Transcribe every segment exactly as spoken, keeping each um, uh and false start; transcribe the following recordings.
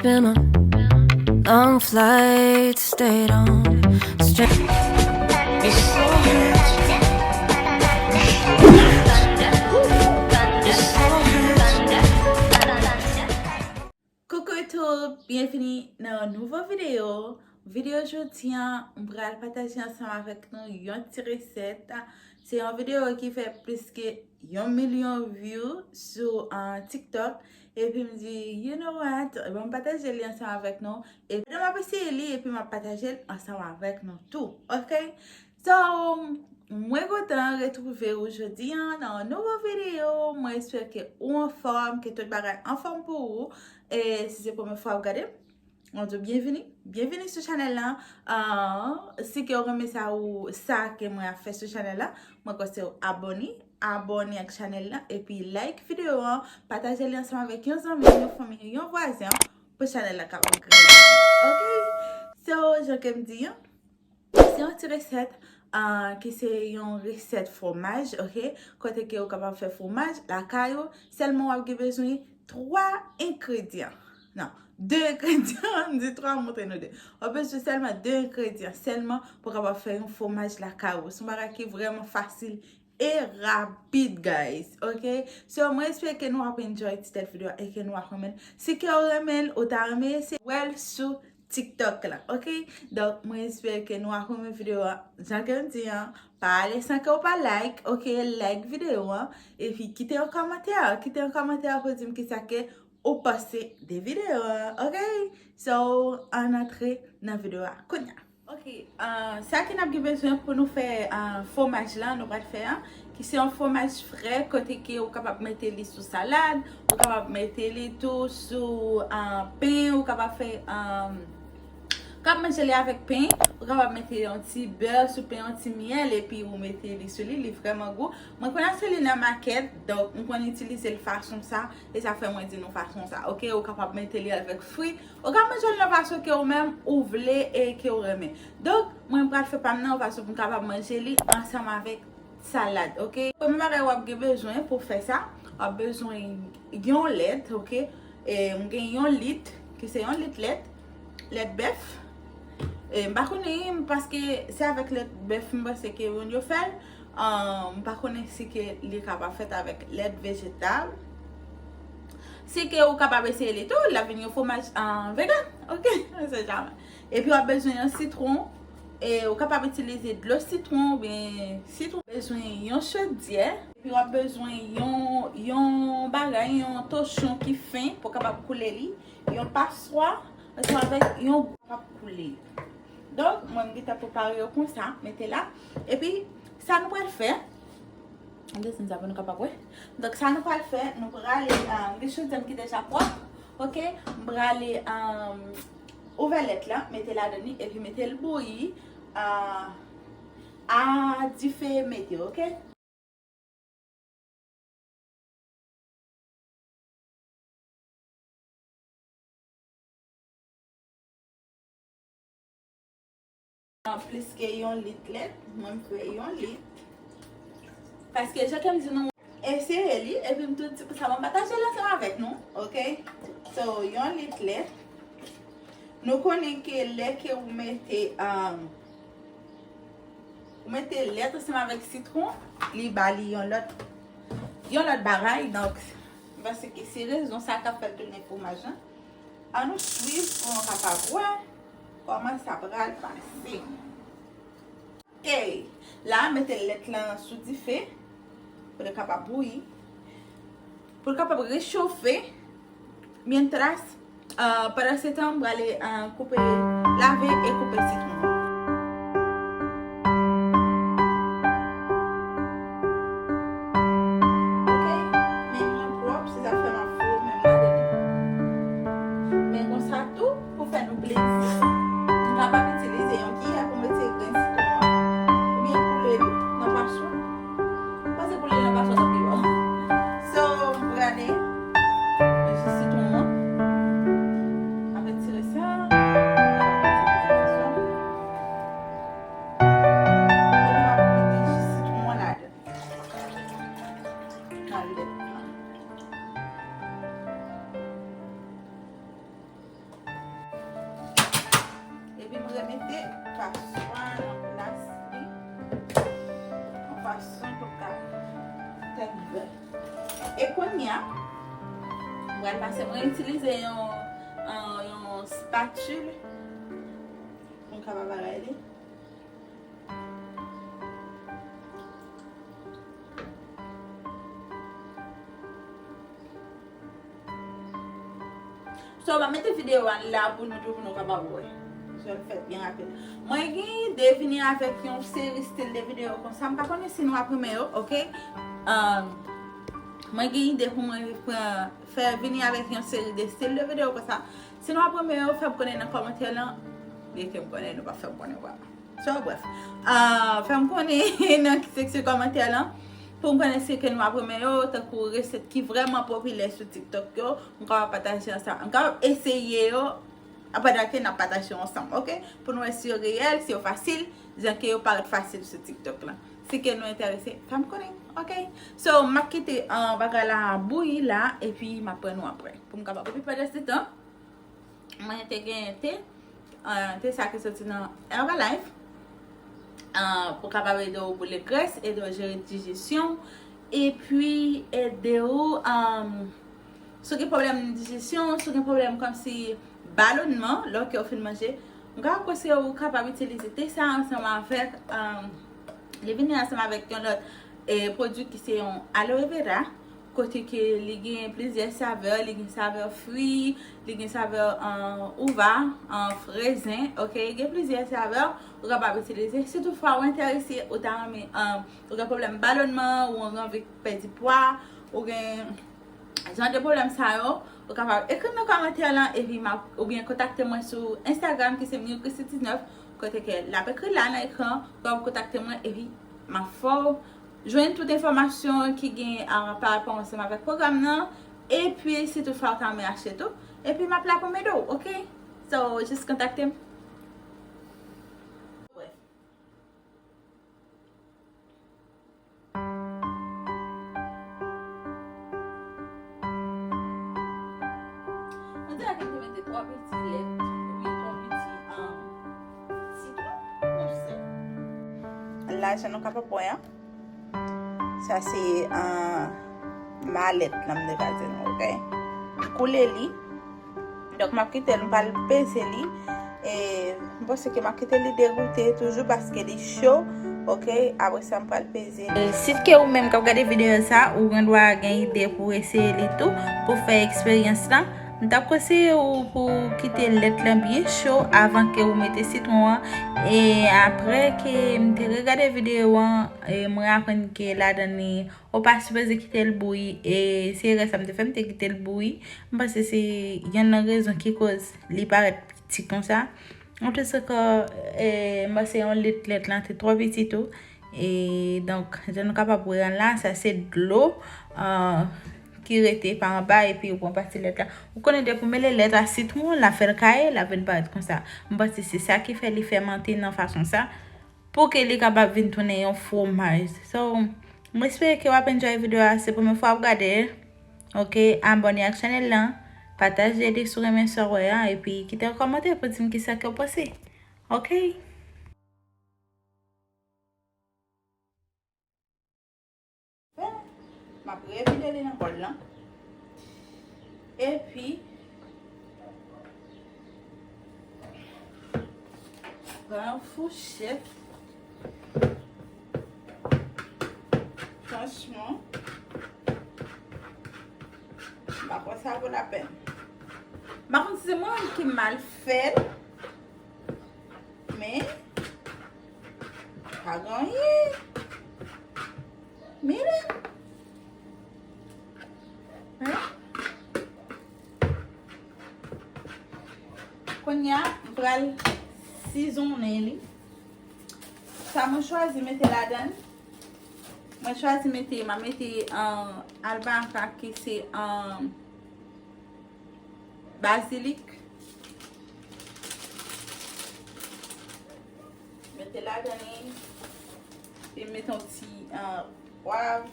Been a long flight, stayed on the str- Koukou tout, byenvini nan yon nouvo videyo. Videyo jodi a, m pral pataje ansanm avèk nou yon ti resèt. Se yon videyo ki fè plis ke yon milyon view sou, ah, TikTok. Epi m di, "You know what? Ban m pataje li ansanm avèk nou." Epi m ap eseye li, epi m ap pataje l ansanm avèk nou tou. Ok? So, mwen kontan retwouve ou jodi a nan yon nouvo videyo. Mwen espere ke ou anfòm, ke tout bagay anfòm pou ou. E si se premye fwa w ap gade m, mwen di w byenvini. Byenvini sou chanèl la. Ah, si ke w renmen sa ou sa ke mwen ap fè sou chanèl la, mwen konseye w abòne, abòne ak chanèl la, epi like videyo an, pataje li ansanm avèk yon zanmi, yon fanmi, yon vwazen pou chanèl la kapab grandi. Ok? So, jan ke m di an, se yon ti resèt, ah, ki se yon resèt fwomaj, ok? Kote ke ou kapab fè fwomaj lakay ou, sèlman w ap gen bezwen twa engredyan. Non, de engredyan, m di twa, m montre nou de. W ap bezwen sèlman de engredyan, sèlman pou w kapab fè yon fwomaj lakay ou. Se yon bagay ki vrèman fasil e rapid, guys, ok? So, mwen espere ke nou ap enjoy ti tèt videyo a e ke nou ap renmen l. Si ke w renmen l, ou ta renmen eseye wè l sou TikTok la, ok? Donk, mwen espere ke nou ap renmen videyo a. Jan ke m di an, pa ale san ke w pa like, ok? Like videyo an. Epi kite yon kòmantè, kite yon kòmantè pou di m kisa ke ou panse de videyo a, ok? So, ann antre nan videyo a kounya. Ok, ah, sa ke n ap gen bezwen pou nou fè, ah, fwomaj la, nou pral fè an, ki se yon fwomaj frè, kote ke ou kapab mete li sou salad, ou kapab mete li tou sou, ah, pen, ou kapab fè, ah, ou kapab manje li avèk pen, ou kapab mete yon ti bè sou pen, yon ti myèl, epi ou mete li sou li, li vrèman gou. Mwen konn achte li nan makèt, donk m konn itilize l fason sa, e sa fè mwen di nou fason sa, ok? Ou kapab mete li avèk fwi, ou ka manje l nan fason ke ou menm ou vle e ke ou renmen. Donk, mwen pral fè pa m nan yon fason pou m kapab manje li ansanm avèk salad, ok? Premye bagay w ap gen bezwen pou fè sa, w ap bezwen yon lèt, ok? E m gen yon lit, ki se yon lit lèt, lèt bèf. E m pa konnen, paske se avèk lèt bèf m panse ke moun yo fè l. Ah, m pa konnen si ke li kapab fèt avèk lèt vejetal. Si ke ou kapab eseye li tou, l ap vin yon fwomaj, ah, vegan. Ok? On sait jamais. Epi w ap bezwen yon sitwon. E ou kapab itilize dlo sitwon oubyen sitwon. Bezwen yon chodyè. Epi w ap bezwen yon, yon bagay, yon tochon ki fen pou w kapab koule li. Yon paswa, ansanm avèk yon gwo k ap koule. Donk, mwen, m gentan prepare yo konsa, mete la. Epi, sa nou pral fè, m desann sa pou nou kapab wè. Donk, sa nou pral fè, nou prale, ah, m gen chodyè m ki deja pwòp, ok? M prale, ah, ouvè lèt la, mete ladan li, epi mete l bouyi, ah, a dife medye, ok? Plis ke yon lit lèt, mwen m fè yon lit. Paske jan ke m di nou, eseye li, epi m tou di konsa, mwen pataje l ansanm avèk nou, ok? So, yon lit lèt. Nou konnen ke lè ke ou mete, um, ou mete lèt ansanm avèk sitwon, li ba li yon lòt, yon lòt bagay. Donk, m panse ke se rezon sa k ap fè l tounen fwomaj lan. Ann nou swiv pou nou kapab wè kòman sa pral pase. Ok, la, mete lèt lan sou dife pou l kapab bouyi, pou l kapab rechofe. Mientras, ah, pandan se tan, m prale, ah, koupe, lave e koupe sitwon. Ok, men mwen pwòp, se sa k fè m ap fou menm ladan li. Men konsa tou, pou fè nou plezi, m kapab itilize yon kiyè pou mete grenn sitwon an, oubyen koule li nan paswa. M panse koule l nan paswa sa pi bon. So, m prale jis sitwon an. Apre tire sa, m kapab mete grenn sitwon. E m ap mete jis sitwon an ladan. Nan lèt lan. Paswa nan plas li. Yon fason pou l ka tèt vè. E kounye a, mwen pase, mwen itilize yon, yon, yon spatula pou m kapab bagay li. So, m ap mete videyo a la pou nou tou, pou nou kapab wè. So, l fèt byen rapid. Mwen gen ide vini avèk yon seri stil de videyo konsa. M pa konnen si nou ap renmen yo, oke? Um, mwen gen ide pou mwen pran, fè vini avèk yon seri de stil de videyo konsa. Si nou ap renmen yo, fè m konnen nan kòmantè lan. Byen ke m konnen nou p ap fè m konnen vrèman. So, brèf. Ah, fè m konnen nan seksyon kòmantè lan pou m konnen si ke nou ap renmen yo, tankou resèt ki vrèman popilè sou TikTok yo, m kapab pataje ansanm. M kapab eseye yo, pandan ke n ap pataje yo ansanm, oke? Pou nou wè si yo reyèl, si yo fasil, jan ke yo parèt fasil sou TikTok lan. Si ke nou enterese, fè m konnen, oke? So, m ap kite, ah, bagay la bouyi la, epi m ap pran nou apre. Pou m kapab, epi pandan se tan, mwen te gen te, ah, te sa ki soti nan Herbalife, ah, pou kapab ede w boule grès, ede w jere dijesyon, epi ede w, ah, si w gen pwoblèm dijesyon, si w gen pwoblèm kòmsi balonman, lè ke w fin manje, m ka konseye w kapab itilize te sa ansanm avèk, ah, li vini ansanm avèk yon lòt, eh, pwodui ki se yon aloe vera. Kote ke li gen plizyè savè, li gen savè fwi, li gen savè, ah, uva, ah, frezen, oke, gen plizyè savè ou kapab itilize. Si toutfwa ou enterese, ou ta renmen, ah, ou gen pwoblèm balonman, ou anvi pèdi pwa, ou gen jan de pwoblèm sa yo, ou kapab ekri m nan kòmantè lan, epi m ap, oubyen kontakte mwen sou Instagram ki se Mil Christie diznèf, kote ke l ap ekri la nan ekran, ou kapab kontakte mwen, epi m ap fè w jwenn tout enfòmasyon ki gen, ah, pa rapò ansanm avèk pwogram nan. Epi, si toutfwa ou ta renmen achte tou, epi m ap la pou m ede w, oke? So, jis kontakte m. Brèf. On dirait que m te mete twò piti lèt, oubyen twò piti, um, sitwon, non, sèl. Lajan nou kapab pran an. Sa se, ah, malèt lan m te ka di nou, oke? M koule li. Donk, m ap kite l, m pral peze li. E m panse ke m ap kite li degoute toujou paske li cho, oke? Apre sa, m pral peze li. Si ke ou menm k ap gade videyo sa, ou gen dwa gen ide pou eseye li tou, pou fè eksperyans lan. M t ap konseye w pou w kite lèt lan byen cho avan ke ou mete sitwon an. E apre ke m te regade videyo an, e mwen aprann ke ladan li, ou pa sipoze kite l bouyi. E se erè sa m te fè, m te kite l bouyi. M panse se yonn nan rezon ki koz li parèt piti konsa. Anplis ankò, e, m panse yon lit lèt lan te twò piti tou. E, donk, jan nou kapab wè an la, sa se dlo, ah, ki rete pa anba, epi ou pran pati lèt la. Ou konnen depi ou mele lèt a sitwon, l ap fè l kaye, l ap vin parèt konsa. M panse se sa ki fè li fèmante nan fason sa, pou ke li kapab vin tounen yon fwomaj. So, m espere ke w ap enjoy videyo a, se premye fwa w ap gade l. Oke, abòne ak chanèl lan, pataje li si w renmen sa w wè a, epi kite yon kòmantè pou di m kisa ke w panse. Oke? M ap revide li nan bòl lan. Epi, pran yon fouchèt. Franchman, m pa kwè sa vo lapèn. M pa konn si se mwen menm ki mal fè l. Men, pa gen anyen. Men, hein? Kounye a, m pral sizonnen li. Sa mwen chwazi mete ladan l. Mwen chwazi mete, m a mete, euh, albahaca ki se, euh, bazilik. Mete ladan li. Epi mete yon ti, euh, pwav.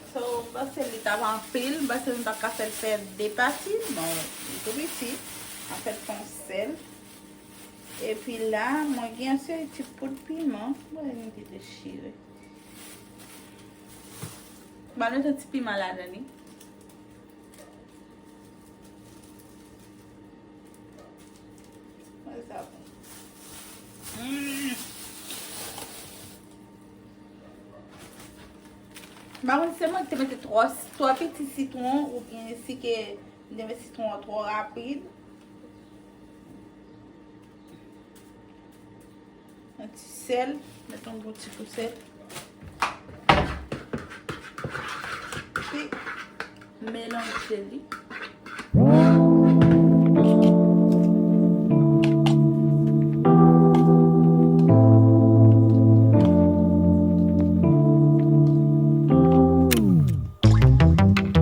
So, m panse li t ap anpil, m panse m t ap ka fè l fè de pati, bon, li tou piti. An fèt, fè yon sèl. Epi la, mwen gen yon seri ti poud piman. Mwen li te dechire. Ba nou ti piman ladan li. Mwen sa bon. Mm. M pa konn si se mwen ki te mete twò, twò piti sitwon oubyen si ke m te met sitwon an twò rapid. Yon ti sèl, met yon bon ti kou sèl. Epi melanje li.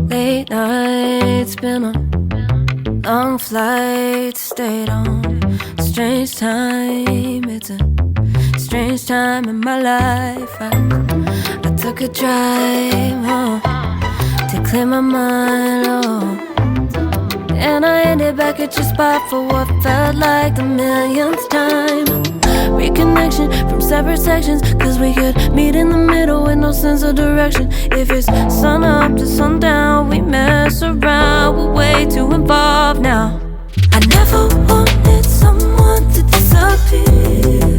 Late nights, been on long flights, stayed on strange time. It's a strange time in my life. I, I took a drive home to clear my mind. Oh. And I ended back at your spot for what felt like the millionth time. Reconnection from separate sections, cause we could meet in the middle with no sense of direction. If it's sun up to sundown, we mess around, we're way too involved now. I never wanted someone to disappear.